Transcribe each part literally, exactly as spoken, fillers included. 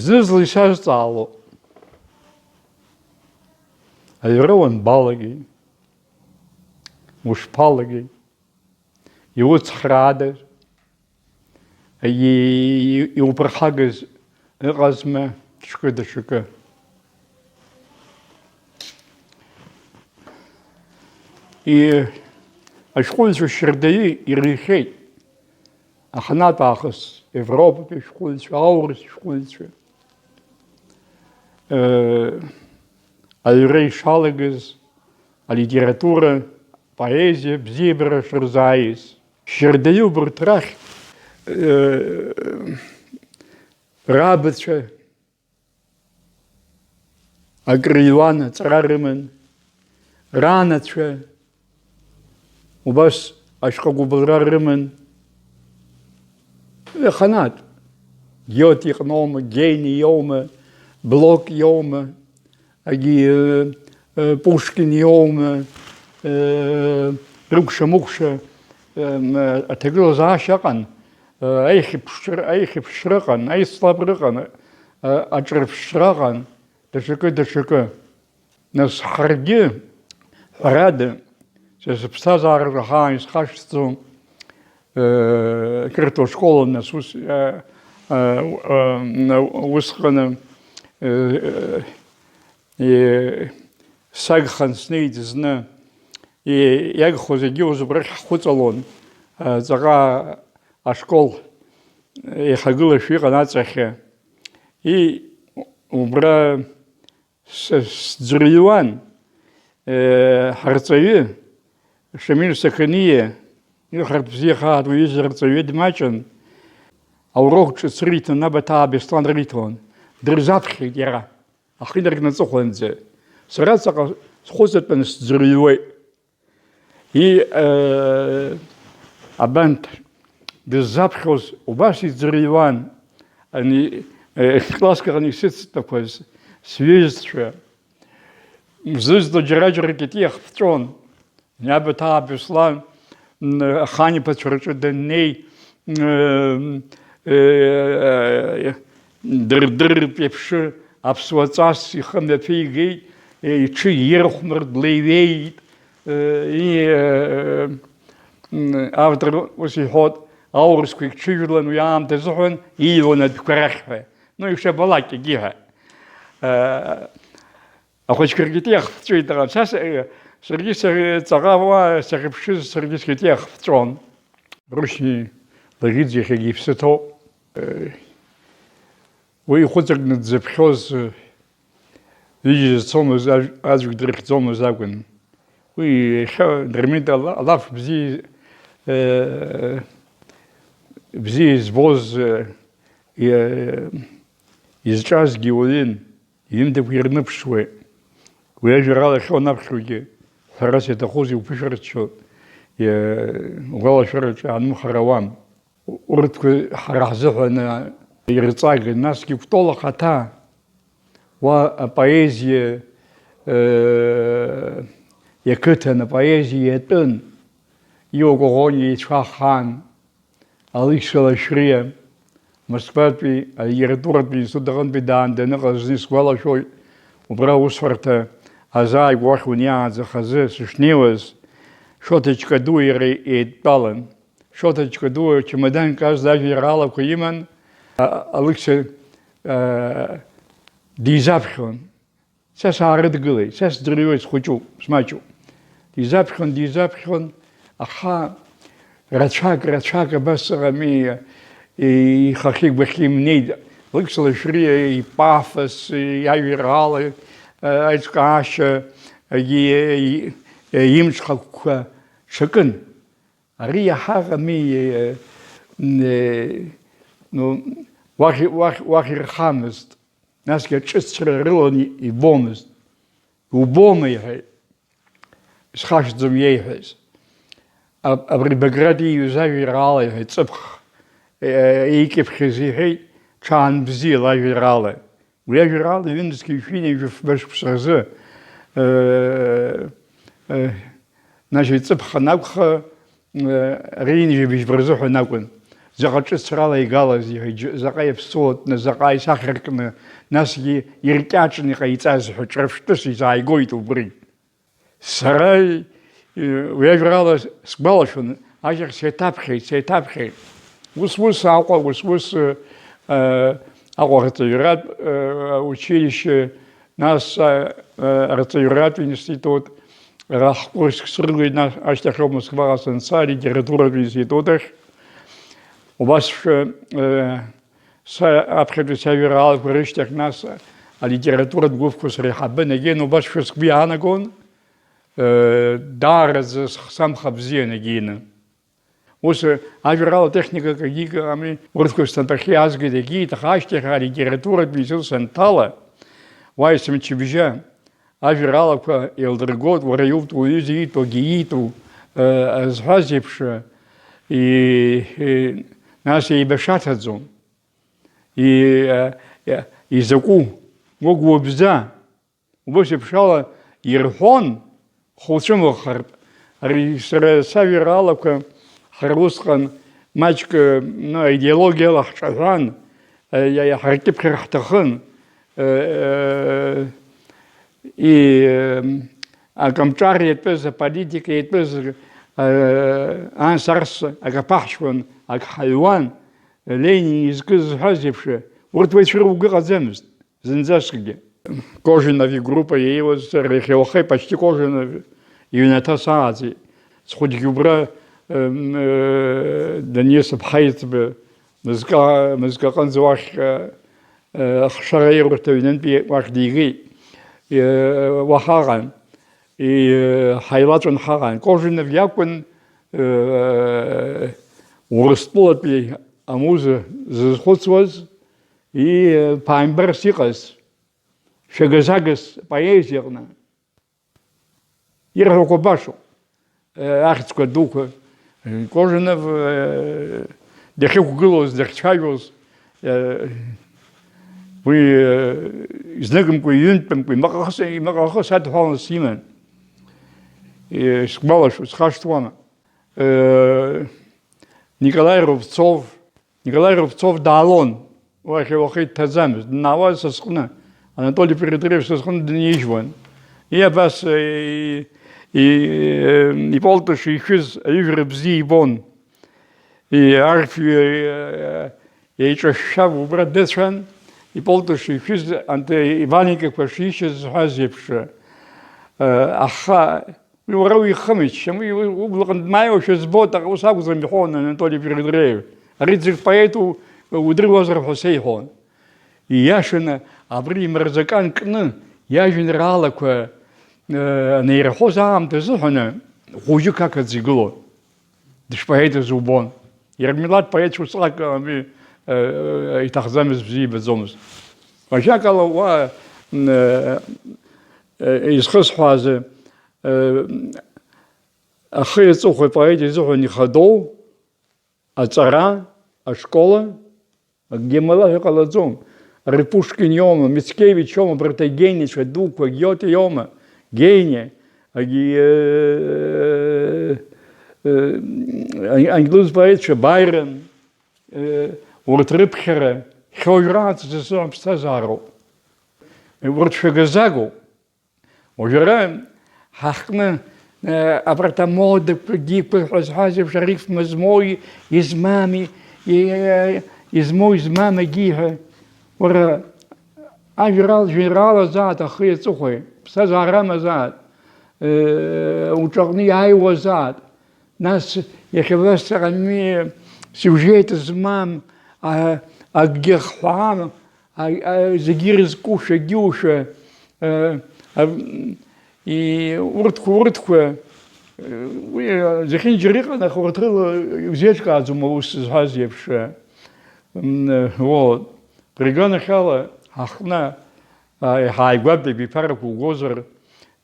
Зны-зынла исазҵаало, аҩра уанбалагеи, ушԥалагеи, иуцхраада, и-, и-, иуԥырхагаз ыҟазма, ҽкы даҽакы. И-, ашәҟәыҩҩцәа шьардаҩы ирыҩхьеит. Аханатә аахыс Европатәи ашәҟәыҩҩцәа, аурыс шәҟәыҩҩцәа, э, аҩра ишалагаз, алитература, апоезиа бзиабара шырзааиз. Шьардаҩы убарҭ рахь, э, рабацәа, акрыҩуан, аҵара рыман, ранацәа убас ашәҟәы гәыбылра рыман. Аханатә, Гиоте иҟноума, Гейне иоума, Блок иоума, агьи, э, э, Пушкин иоума, э, рыкәша-мыкәша, э, м, аҭагылазаашьа ыҟан, э, аихьыԥшра, аихьыԥшра ыҟан, аицлабра ыҟан, э, аҿырԥшра ыҟан, даҽакы, даҽакы. Нас ҳаргьы, ҳәарада, са сыԥсҭазаараҿы ахаан исхашҭӡом, э, ақырҭуа школ, нас ус, э, э, э, усҟаны, э, э, сагхан снеит зны, и-, иагхоз егьиуаз убрахь ҳхәыҵалон, э, ҵаҟа ашкол еихагылашәа иҟан аҵахьы. И убра С-, сӡырҩуан, э, ҳарҵаҩы, Шамил Сақаниа, ихартә бзиахааит уи изы арҵаҩы дмаҷын, аурок ҿыц риҭон, Набаҭаа Беслан риҭон, дырзаԥхьеит иара, ахы инаркны аҵыхәанӡа. Сара ҵаҟа схәыҵатәаны сӡырҩуеит. И, э, абанҭ дыззаԥхьоз убас иӡырҩуан, ани, э, класск аҟны исыцтәақәаз сҩызцәа. Мзызҭо џьара-џьара кьатиах ԥҵәон. Иабаҭаа Беслан, м, аханиԥацәа рҿы даннеи, м, э, э, дырдыртә еиԥш аԥсуа ҵас ихы мҩаԥигеит, иҽы ирхәмар длеиҩеит, и, э, м, автор ус иҳәоит, аурысқәа икҽыжәлан уи аамҭа азыҳәан ииуан адәқәа рахь ҳәа. Ну, ишабалак егьи ҳәа. Э, ахәыҷқәа ркьатиах ԥҵәеит, аха са, са, саргьы са, ҵаҟа уа сахьыԥшыз саргьы скьатиах ԥҵәон. Рушьни Лагьиӡе иахьагьы иԥсы ҭоуп. Э, уи ихәыҵакны дзыԥхьоз, э, ҩыџьа зцомыз, ажә-, аӡәк дрыхьӡомыз акәын. Уи иахьа Дырмит ала-, алаф бзиа, э, бзиа избоз, э, и-, изҿазгьы уаҩын. Иҩымҭақәа ирныԥшуеит. Уи ажәеинраала иахьа уанаԥхьогьы, ҳәарас иаҭахузеи уԥышәырччо, иа-, угәалашәараҿы аанымхар ауам. Урҭқәа ҳара ҳзыҳәан ирҵаган, насгьы Кәтол ахаҭа, уа апоезиа, э, иақыҭан, апоезиа иатәын, Иуа Коӷониа ицәа хан. Алықьса Лашәриа, Москватәи алитературатә институт аҟынтәи даан даныҟаз зны исгәалашәоит, убра аусҳәарҭа азааигәа уахь униаанӡа хазы сышнеиуаз, Шоҭа Ҷкадуи иареи еидтәалан. Шоҭа Ҷкадуа чамаданк азна ажәеинраалақәа иман, а-, Алықьса, а, дизаԥхьон. Са саарыдгылеит, са сӡырҩуеит, схәыҷуп, смаҷуп. Дизаԥхьон, дизаԥхьон, аха рацәак, рацәак абас ыҟами, ихахьы игәахьы имнеит. Алықьса Лашәриа ипафос, иажәеинраала аиҿкаашьа, егьи имҽхакқәа ҽакын. Ари иаҳа ыҟами, ну, уахь, уахь, уахь ирхамызт. Насгьы аҿыцра рылан ибомызт. Убома, иҳәеит. Исхашҭӡом иеиҳәаз. Аб-, абри Баграт ииҩыз ажәеинраала, иҳәеит, ҵыԥх, э, еикьыԥхьыз, иҳәеит, ҽаан бзиала ажәеинраала. Уи ажәеинраала ҩынызқьи жәшәи ҩажәи фба шықәса рзы, э, э, значит, ҵыԥх анакәха, э, ари ҩынҩажәи быжьба рзыҳәан акәын. заҟа ҿыцрала игалаз, иҳәа-, џь-, заҟа иаԥсуатәны, заҟа исахьаркны, насгьы иркьаҿны иҟаиҵаз ҳәа ҿырԥштәыс изааигоит убри. Сара, э, уи ажәеинраала сгәалашәон, ашьҭахь сеиҭаԥхьеит, сеиҭаԥхьеит. Ус-ус Аҟәа, ус-ус, э, э, Аҟәа арҵаҩратә, э, училище, нас, э, э, арҵаҩратә институт, ара ҳкурск срылеит, нас ашьҭахьоуп Москваҟа санца, алитературатә институт ахь. Убасшәа, э, са аԥхьатәи сажәеинраалақәа рышьҭахь, нас алитературатә гәыԥқәа среиҳабын, егьин убасшәа сгәы иаанагон, э, даараӡа схсамха бзиан егьины. Ус, э, ажәеинраала техникак агьигами, урҭқәа снапахьы иаазгеит, егьит, аха ашьҭахь алитературатә институт санҭала, уа есымчыбжьа ажәеинраалақәа еилдыргоит, уара иутәу, уҩыза иитәу, агьи иитәу, э, зҳәаз еиԥш, э, и-, и-, нас еибашаҭаӡом. И-, э, э, изакәу, угәабза, убас еиԥш ала ирҳәон, хуцәымыӷхартә. Ари сара сажәеинраалақәа ҳара усҟан маҷк, э, ну, аидеологиала ҳҿаҳәан, э, иа-, иаҳаркьыԥхьыр ҳҭахын, э, э, и, э, акомҿар иатәыз, аполитика иатәыз, э, анс-арс ак аԥаҳшьуан, ак ҳаҩуан, Ленин изкыз зҳәаз еиԥш, урҭ уаҩ цәырымго ыҟаӡамызт. Зынӡаскгьы. Кожинов игруппа иеиуаз, сара иахьа уахеи почти Кожинов иҩнаҭа сааӡеит. Схәыҷгьы убра, м, э, Даниа Сыԥҳа иҭба, мызкы, мызкы аҟынӡа уахь, э, э, ахшара аиурҭа аҩнынтәи уахь дигеит. Э, уа ҳаҟан. И, э, ҳаилаҵәан ҳаҟан. Кожинов иакәын, э, Урыстәылатәи амуза зызхәыцуаз, и, э, ԥааимбарс иҟаз. Шәагазагас поезиаҟны ирҳәақәо башоуп. Э, ахьӡқәа дуқәа, э, Кожинов, э, дахьықәгылоз, дахьцәажәоз, э, уи, э, изныкымкәа, иҩынтәымкәа, имаҟахыс, имаҟахыс адҳәаланы симан. Э, сгәалашәо, схашҭуама. Э, Николаи Рубцов, Николаи Рубцов даалон, уахь уахи дҭаӡамызт, днаауаз са сҟны, Анатоли Передреев са сҟны днижьуан. И абас, и, и, иполтыш ишәыз аҩыжәра бзиа ибон. И арфҩы, и, еиҿышәшәа убра дыцәан, иполтыш ишәыз анҭ иваленкақәа шишьыз зҳәаз еиԥш, э, аха Уи уара уихымыччам, уи, уи, уи, убла аҟынтә дмааиуашәа збоит, аха ус акәӡам иҳәон Анатоли Передреев. Ари ӡык поету удыруазар ҳәа сеиҳәон. Ииашаны, абри имырзакан кны, иажәеинраалақәа, э, анеирҳәоз аамҭа азыҳәаны, хәыҷык ақаӡа игылон. Дышпоетыз убон. Иара милаҭ поетцәа усҟак, э, э, иҭахӡамыз, бзиа ибаӡомызт. Ажәакала, уа, м, э, э, изхысҳәааз, э, ахи аҵыхәеи апоет изыҳәан ихадоу аҵара, ашкола, акгьы амала ҳәа ҟалаӡом. Ари Пушкин иоума, Мицкевич иоума, абарҭ агениацәа дуқәа, Гиоте иоума, гениа, агьи, э, э, ан-, англыз поетцәа, Байрон, э, урҭ рыԥхьара хьоуҩраанӡа сызҳәом ԥсҭазаароуп. Урҭ шәагазагоуп. Уажәы ара ҳахкны, э, абарҭ амодақәагьы, ҳәа зҳәаз еиԥш, арифма змоуи, измами, и-, измоу, измам агьи ҳәа. Уара, ажәеинраала, жәеинраалазаат ахи аҵыхәеи, ԥсҭазаарамазаат, э, уҿаҟны иааиуазаат, нас иахьа убас ҵаҟантәи сиужет змам, а, акгьы ахҳәаам, а, а, зегьы ирызкушәа, агьиушәа, э, а, и, урҭқәа, урҭқәа, э, уи, э, зехьынџьара иҟан, аха урҭ рыла иузеиҿкааӡом аус зҳәаз еиԥш, э, м, э, вот. Приганахьала ҳахкны, а, ҳааигәатәи абиԥарақәа угозар,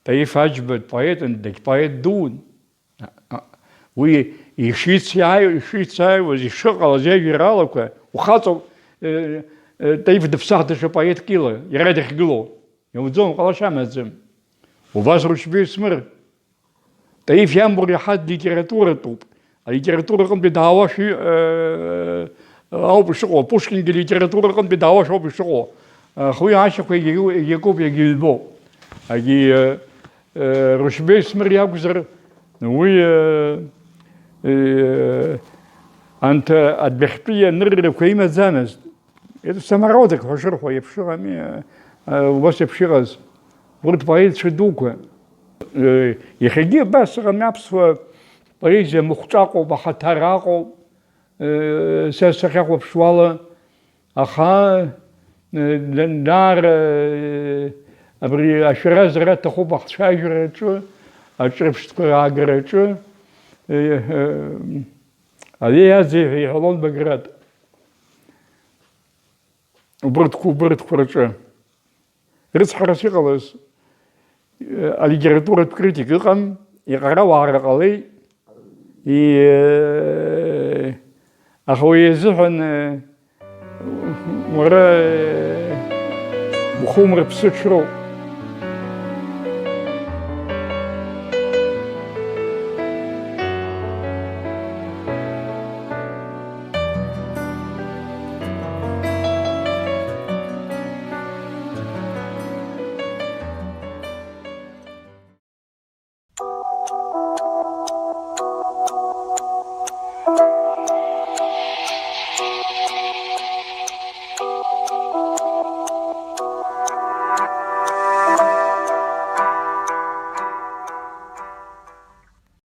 Таиф Аџьба дпоетын, дагьпоет дуун. А, а, уи ишицааиуа, ишицааиуаз, ишыҟалаз иажәеинраалақәа, ухаҵоуп, э, э, Таиф дыԥсахт даҽа поетк ила, иара дахьгылоу. Иауӡом, ҟалашьа амаӡам. Убас Рушьбеи Смыр. Таиф иамбур иаҳа литературатәуп. Алитература аҟынтәи даауашәа, э, ауп ишыҟоу, Пушкингьы алитература аҟынтәи даауашәа ауп ишыҟоу. Аха уи аашьақәа егьа-, егьакуп, егьыҩбоуп. Егьи, э, э, Рушьбеи Смыр иакәзар, уи, э, э, анҭ адәахьтәи аныррақәа имаӡамызт. Это самородок ҳәа шырҳәо еиԥш ыҟами, э, э, убас еиԥш иҟаз. Урҭ поетцәа дуқәа. Э, иахьагьы абас ыҟами, аԥсуа поезиа мыхәҿаҟоуп, ахаҭара аҟоуп, э, са сахьахәаԥшуала, аха, э, даара, э, абри ашәаразара аҭахуп ахцәажәараҿы, аҿырԥштәқәа аагараҿы, э, э, алеиазеи ҳәа иҳәалон Баграт. Убырҭқәа, убырҭқәа рҿы. Рыцҳарас иҟалаз, э, алитературатә критик ыҟан, иҟарауаара ҟалеит, и-, э, аха уи азыҳәан, э, уара, э, ухумырԥсыҽроуп.